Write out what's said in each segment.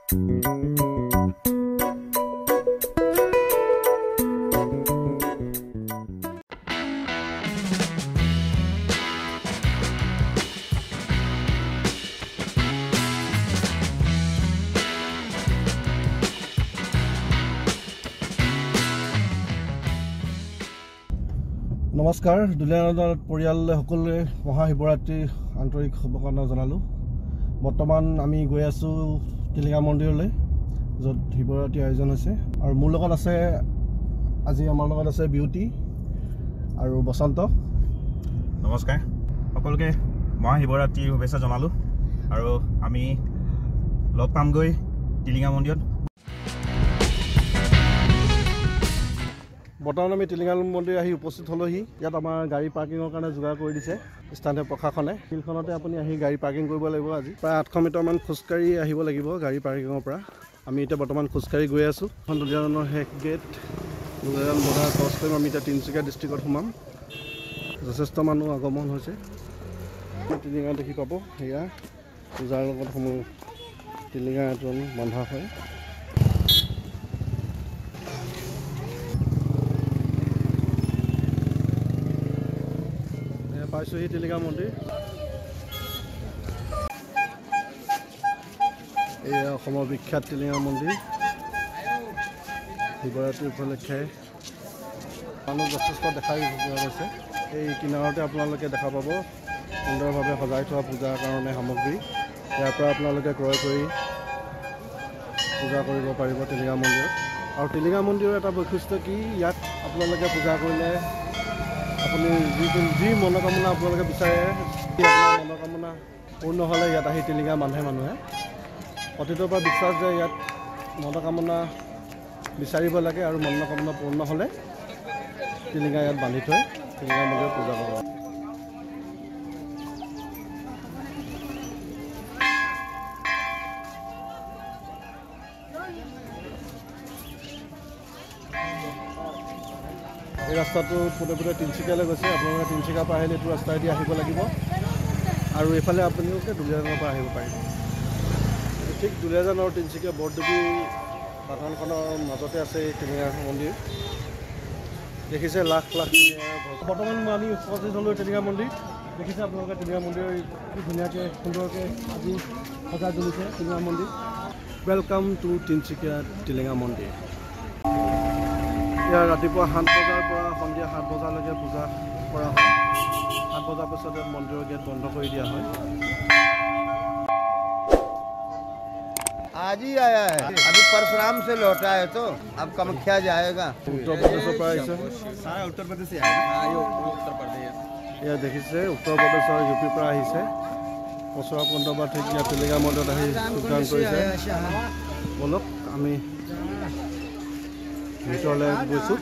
নমস্কাৰ, দুলীয়াজানৰ পৰিয়াল সকলোৱে মহাশিৱৰাত্ৰিৰ আন্তৰিক শুভকামনা জনালোঁ। বৰ্তমান আমি গৈ আছোঁ টিলিঙা মন্দিৰলৈ, য'ত শিৱৰাত্ৰি আয়োজন হৈছে। আৰু মোৰ লগত আছে আজি আমাৰ লগত আছে বিউটি আৰু বসন্ত। নমস্কাৰ সকলোকে, মহাশিৱৰাত্ৰিৰ শুভেচ্ছা জনালোঁ। আৰু আমি লগ পামগৈ টিলিঙা মন্দিৰত। বৰ্তমান আমি টিলিঙা মন্দিৰ আহি উপস্থিত হ'লোহি। ইয়াত আমাৰ গাড়ী পাৰ্কিঙৰ কাৰণে যোগাৰ কৰি দিছে স্থানীয় প্ৰশাসনে। ফিল্ডখনতে আপুনি আহি গাড়ী পাৰ্কিং কৰিব লাগিব। আজি প্ৰায় 800 মিটাৰমান খোজকাঢ়ি আহিব লাগিব গাড়ী পাৰ্কিঙৰ পৰা। আমি এতিয়া বৰ্তমান খোজকাঢ়ি গৈ আছোঁ। এখন দুলীয়াজানৰ শেষ গেট, দুলীয়াজান বৰ্ডাৰ ক্ৰছ কৰিম। আমি এতিয়া তিনিচুকীয়া ডিষ্ট্ৰিক্টত সোমাম। যথেষ্ট মানুহ আগমন হৈছে। টিলিঙা দেখি পাব, সেয়া পূজাৰ লগত সমূহ টিলিঙা এজন বন্ধা হয়। পাইছোঁহি টিলিঙা মন্দিৰ। এয়া অসমৰ বিখ্যাত টিলিঙা মন্দিৰ। শিৱৰাত্ৰি উপলক্ষে মানুহ যথেষ্ট দেখা গৈছে। এই কিনাৰতে আপোনালোকে দেখা পাব সুন্দৰভাৱে সজাই থোৱা পূজাৰ কাৰণে সামগ্ৰী। ইয়াৰ পৰা আপোনালোকে ক্ৰয় কৰি পূজা কৰিব পাৰিব টিলিঙা মন্দিৰত। আৰু টিলিঙা মন্দিৰৰ এটা বৈশিষ্ট্য কি, ইয়াত আপোনালোকে পূজা কৰিলে আপুনি যি মনোকামনা আপোনালোকে বিচাৰে, আপোনাৰ মনোকামনা পূৰ্ণ হ'লে ইয়াত আহি টিলিঙা বান্ধে মানুহে। অতীতৰ পৰা বিশ্বাস যে ইয়াত মনোকামনা বিচাৰিব লাগে আৰু মনোকামনা পূৰ্ণ হ'লে টিলিঙা ইয়াত বান্ধি থৈ টিলিঙা মন্দিৰত পূজা কৰিব। এই ৰাস্তাটো পোনে পোনে তিনিচুকীয়ালৈ গৈছে। আপোনালোকে তিনিচুকীয়াৰ পৰা আহিলে এইটো ৰাস্তাইদি আহিব লাগিব। আৰু এইফালে আপোনালোকে দুলীয়াজানৰ পৰা আহিব পাৰিব। ঠিক দুলীয়াজান আৰু তিনিচুকীয়া বৰদুবি বাগানখনৰ মাজতে আছে এই টিলিঙা মন্দিৰ। দেখিছে লাখ লাখ। বৰ্তমান আমি উপস্থিত হ'লোঁ টিলিঙা মন্দিৰ। দেখিছে আপোনালোকে টিলিঙা মন্দিৰ কি ধুনীয়াকৈ সুন্দৰকৈ আজি সজাই তুলিছে টিলিঙা মন্দিৰ। Welcome to Tinsukia টিলিঙা মন্দিৰ। ইয়াৰ ৰাতিপুৱা 7 বজাৰ পৰা সন্ধিয়া 7 বজালৈকে পূজা কৰা হয়। 7 বজাৰ পিছতে মন্দিৰৰ গেট বন্ধ কৰি দিয়া হয়। आज ही आया है, अभी परशुराम से लौटा है तो अब कामाख्या जाएगा। उत्तर प्रदेश পৰা আহিছে। सारा उत्तर प्रदेश से आया है। उत्तर प्रदेश এয়া দেখিছে উত্তৰ প্ৰদেশ আৰু ইউ পিৰ পৰা আহিছে। পচৰা পণ্ডবা ঠিক ইয়াত টিলিঙা মন্দিৰত আহি যোগদান কৰিছে। বলক আমি ভিতৰলৈ গৈছোঁ।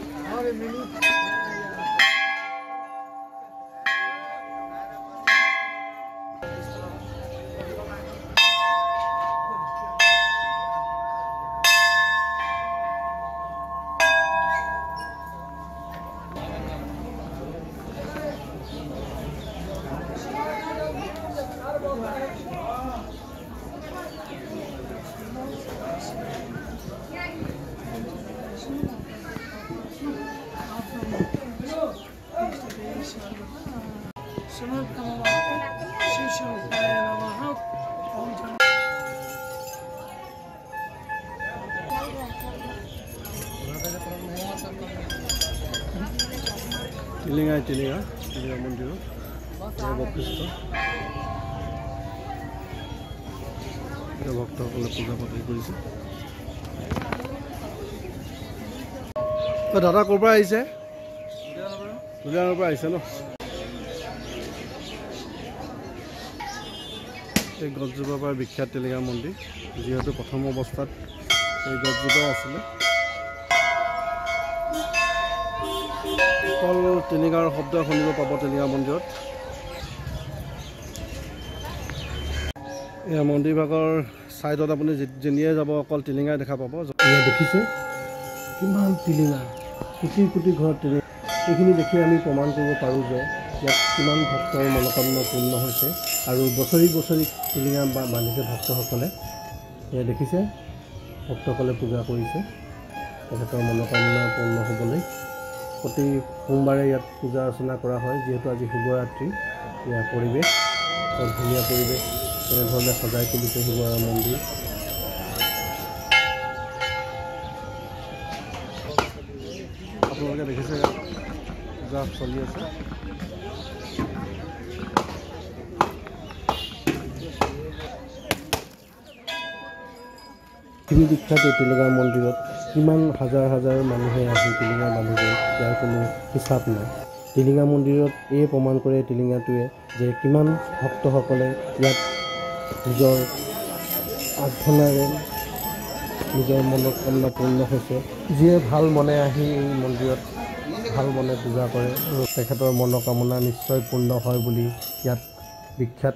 টিলিঙাই টিলিঙা টিলিঙা মন্দিৰত বশিষ্ঠ ভক্তসকলে পূজা পাতল কৰিছে। দাদা ক'ৰ পৰা আহিছে? দুলীয়াজানৰ পৰা আহিছে ন? এই গছজোপাৰ পৰা বিখ্যাত টিলিঙা মন্দিৰ, যিহেতু প্ৰথম অৱস্থাত এই গছজোপাই আছিলে। অকল টিলিঙাৰ শব্দ শুনিব পাব টিলিঙা মন্দিৰত। এয়া মন্দিৰভাগৰ ছাইডত আপুনি যেনিয়ে যাব অকল টিলিঙাই দেখা পাব। এয়া দেখিছে কিমান টিলিঙা, কোটি কোটি ঘৰত টিলিঙা। এইখিনি দেখি আমি প্ৰমাণ কৰিব পাৰোঁ যে ইয়াত কিমান ভক্তৰ মনোকামনা পূৰ্ণ হৈছে আৰু বছৰি বছৰি টিলিঙা বান্ধিছে ভক্তসকলে। এয়া দেখিছে ভক্তসকলে পূজা কৰিছে তেখেতৰ মনোকামনা পূৰ্ণ হ'বলৈ। প্ৰতি সোমবাৰে ইয়াত পূজা অৰ্চনা কৰা হয়। যিহেতু আজি শিৱৰাত্ৰি, ইয়াৰ পৰিৱেশ বৰ ধুনীয়া পৰিৱেশ, তেনেধৰণে সজাই তুলিছে শিৱ মন্দিৰ। আপোনালোকে দেখিছে ইয়াত পূজা চলি আছে। পৃথিৱী বিখ্যাত এই টিলিঙা মন্দিৰত কিমান হাজাৰ হাজাৰ মানুহে আহি টিলিঙা বান্ধিব ইয়াৰ কোনো হিচাপ নাই। টিলিঙা মন্দিৰত এই প্ৰমাণ কৰে টিলিঙাটোৱে যে কিমান ভক্তসকলে ইয়াত নিজৰ প্ৰাৰ্থনাৰে নিজৰ মনোকামনা পূৰ্ণ হৈছে। যিয়ে ভাল মনে আহি এই মন্দিৰত ভাল মনে পূজা কৰে আৰু তেখেতৰ মনোকামনা নিশ্চয় পূৰ্ণ হয় বুলি ইয়াত বিখ্যাত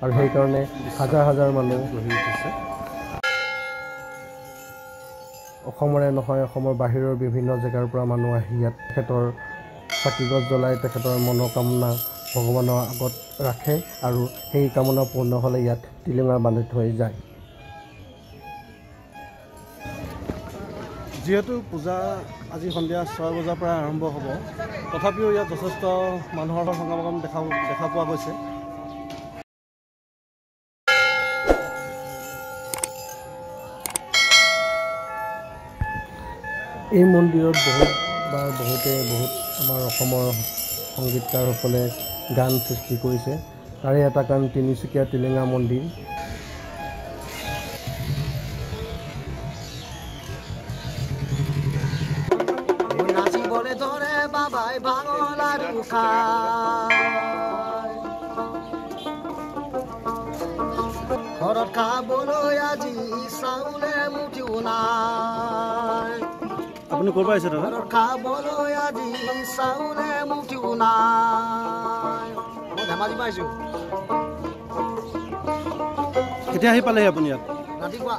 আৰু সেইকাৰণে হাজাৰ হাজাৰ মানুহ গঢ়ি উঠিছে। অসমৰে নহয়, অসমৰ বাহিৰৰ বিভিন্ন জেগাৰ পৰা মানুহ আহি ইয়াত তেখেতৰ চাকি গছ জ্বলাই তেখেতৰ মনোকামনা ভগৱানৰ আগত ৰাখে আৰু সেই কামনা পূৰ্ণ হ'লে ইয়াত টিলিঙা বান্ধি থৈ যায়। যিহেতু পূজা আজি সন্ধিয়া 6 বজাৰ পৰা আৰম্ভ হ'ব, তথাপিও ইয়াত যথেষ্ট মানুহৰ সমাগম দেখা পোৱা গৈছে। এই মন্দিৰত বহুতবাৰ বহুতে বহুত আমাৰ অসমৰ সংগীতকাৰসকলে গান সৃষ্টি কৰিছে। তাৰে এটা গান তিনিচুকীয়া টিলিঙা মন্দিৰ। ঘৰত খাবলৈ আজি চাউলে মুঠিও নাই। আপুনি ক'ৰ পৰা আহিছে দাদা? খাবলৈ আজি চাউলে মুঠিও নাই। মই ধেমাজি পৰা আহিছোঁ। কেতিয়া আহি পালেহি আপুনি ইয়াত? ৰাতিপুৱা।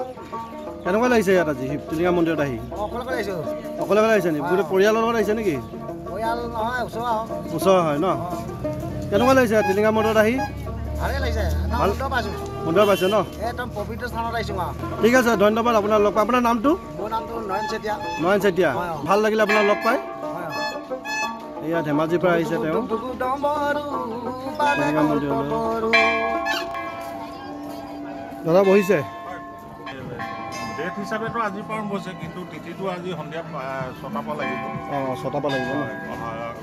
কেনেকুৱা লাগিছে ইয়াত আজি টিলিঙা মন্দিৰত আহি? অকলে আহিছোঁ। অকলে আহিছে নেকি? গোটেই পৰিয়ালৰ লগত আহিছে নেকি? পৰিয়াল নহয়, ওচৰ ওচৰ হয় ন? কেনেকুৱা লাগিছে টিলিঙা মন্দিৰত আহি? ভালেই লাগিছে। ভাল সুন্দৰ পাইছে ন? একদম পবিত্ৰ স্থানত আহিছোঁ। ঠিক আছে, ধন্যবাদ। আপোনাৰ লগ পাই। আপোনাৰ নামটো? মোৰ নামটো নয়ন চেতিয়া। নয়ন চেতিয়া, ভাল লাগিলে আপোনাক লগ পাই। এয়া ধেমাজিৰ পৰা আহিছে তেওঁ টিলিঙা মন্দিৰলৈ। দাদা বহিছে? ডেট হিচাপেতো আজিৰ পৰা আৰম্ভ হৈছে, কিন্তু তিথিটো আজি সন্ধিয়া 6টাৰ পৰা লাগিব। অঁ, 6টাৰ পৰা লাগিব ন?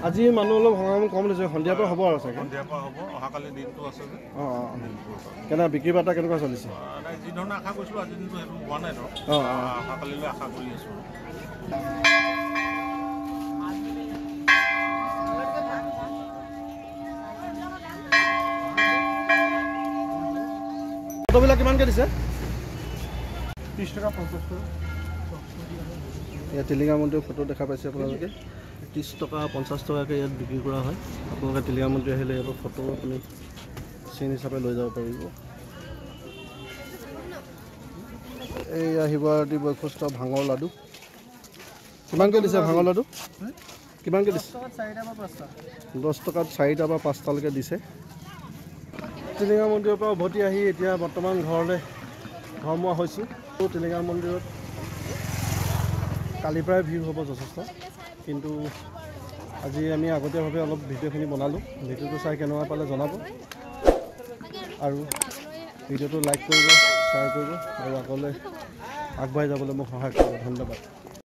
আজি মানুহ অলপ সমাগম কম হৈছে, সন্ধিয়াৰ পৰা হ'ব আৰু চাগে? সন্ধিয়াৰ পৰা হ'ব, অহাকালি দিনটো আছে যে। অঁ অঁ, কেনে বিক্ৰী বাৰ্তা কেনেকুৱা চলিছে? নাই, যি ধৰণে আশা কৰিছিলোঁ আজিৰ দিনটো সেইটো হোৱা নাই ধৰক। অঁ অঁ, অহাকালিলৈ আশা কৰি আছোঁ। ফটোবিলাক কিমানকৈ দিছে? 30 টকা, 50 টকা। ইয়াত টিলিঙা মন্দিৰৰ ফটো দেখা পাইছে আপোনালোকে। 30 টকা 50 টকাকৈ ইয়াত বিক্ৰী কৰা হয়। আপোনালোকে টিলিঙা মন্দিৰ আহিলে ইয়াৰ ফটো আপুনি চিন হিচাপে লৈ যাব পাৰিব। এইয়া শিৱৰাত্ৰি বৈশিষ্ট্য ভাঙৰ লাডু। কিমানকৈ দিছে ভাঙৰ লাডু? কিমানকৈ দিছে? 10 টকাত 4টা বা 5টালৈকে দিছে। টিলিঙা মন্দিৰৰ পৰা উভতি আহি এতিয়া বৰ্তমান ঘৰলৈ ঘৰমুৱা হৈছোঁ। টিলিঙা মন্দিৰত কালিৰ পৰাই ভিৰ হ'ব যথেষ্ট, কিন্তু আজি আমি আগতীয়াভাৱে অলপ ভিডিঅ'খিনি বনালোঁ। ভিডিঅ'টো চাই কেনেকুৱা পালে জনাব আৰু ভিডিঅ'টো লাইক কৰিব, শ্বেয়াৰ কৰিব আৰু আগলৈ আগবাঢ়ি যাবলৈ মোক সহায় কৰিব। ধন্যবাদ।